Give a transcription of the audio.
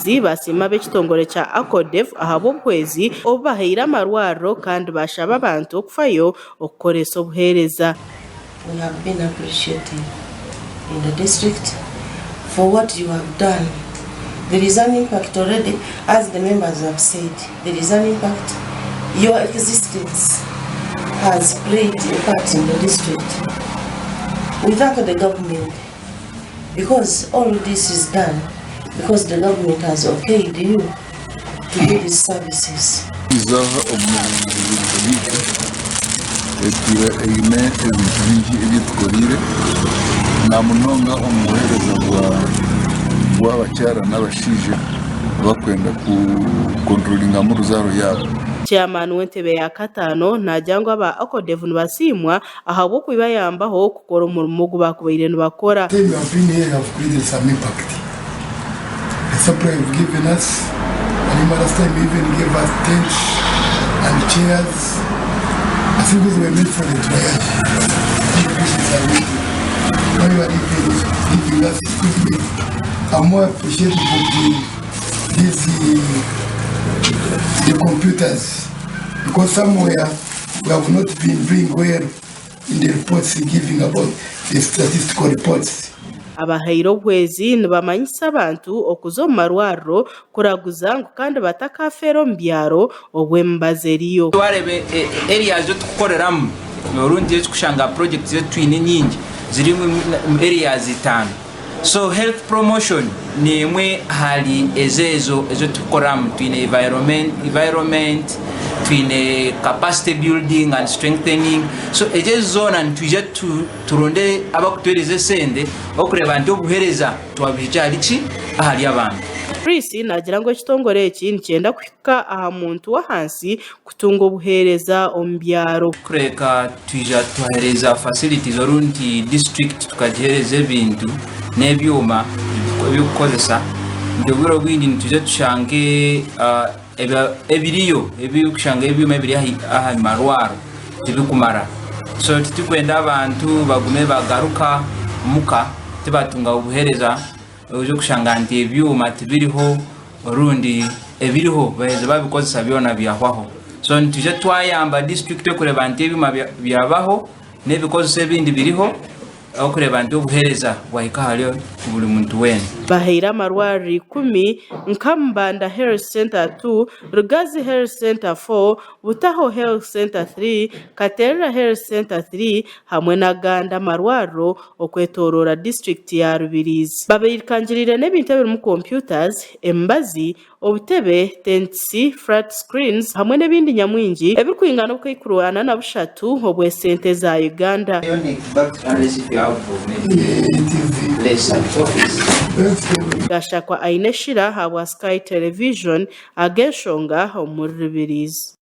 Rubirizi basiima ab'ekitongore kya ACODEV ahabw'obuhwezi obu bahaire amarwariro kandi bashaba abantu okufayo okukoresa obuheereza. We have been appreciative in the district for what you have done. There is an impact already, as the members have said, there is an impact. Your existence has played a part in the district. We thank the government because all this is done because the government has okayed you to do these services. Izaaha omu bintu byaitu etwire eine ebintu bingi ebi etukoreire na munonga omu buheereza bw'abakyara n'abashaija abakwenda kukonturoringamu oruzaaro yaabo. Chairman w'entebe ya kataano naagira ngu aba ACODEV nibasiimwa ahabw'okubayambaho kukora omurimo ogu baakubaire nibakora. Time you have been here you have created some impact. The supply you've given us, I remember last time you even gave us tents and chairs. I think those were meant for the triage. The patients are waiting. Now you are even giving us equipment. I'm more appreciative of the, these, the computers because somewhere we have not been doing well in the reports giving about the statistical reports. Abahaire obuhwezi nibamanyisa abantu okuza omu marwariro kuraguza ngu kandi batakafeera omu byaro obwo emibazi eriyo. Twareeba areas ezitukukoreramu orundi ezikushanga projects ezitwine nyingi ziri omu areas itaano. So health promotion n'emwe ahari ezo ezo ezi turikukoramu. Twine environment, twine capacity building and strengthening. So ezo ezo zoona nitwija turonde abarikutuheereza esente okureeba nti obuheereza twabuhikya ahari ki? Ahari abantu. Chris naagira ngu ekitongore eki nikyenda kuhika aha muntu w'ahansi kutunga obuheereza omu byaro. Kureka twija twaheereza facilities orundi district tukagiheereza ebintu n'ebyoma eby'okukozesa nti obwire obwingi nitwija tushange ebiriyo ebirikushanga ebyoma ebiri aha marwaro tibikumara so titurikwenda abantu bagume bagaruka omuka tibatunga obuheereza oije kushanga nti ebyoma tibiriho orundi ebiriho baheza babikozesa byona byahwaho so nitwija twayamba disiturikiti okureeba nti ebyoma byabaho n'ebikozesa ebindi biriho okureeba nti obuheereza bwahika ahari buri muntu weena. Bahaire amarwariro ikumi nka Mbanda Health Centre 2, Rugazi Health Centre 4, Butaho Health Centre 3, Katerera Health Centre 3 hamwe n'agandi amarwariro okwetoroora disiturikiti ya Rubirizi. Babairukangiriire n'ebintu ebirimu computers, emibazi, obutebe, tents, flat screens hamwe n'ebindi nyamwingi ebirikwingana obukaikuru ana na bushatu obw'esente za Uganda. Gashakwa Aineshira ahabwa Sky Television, ag'enshonga omuri Rubirizi.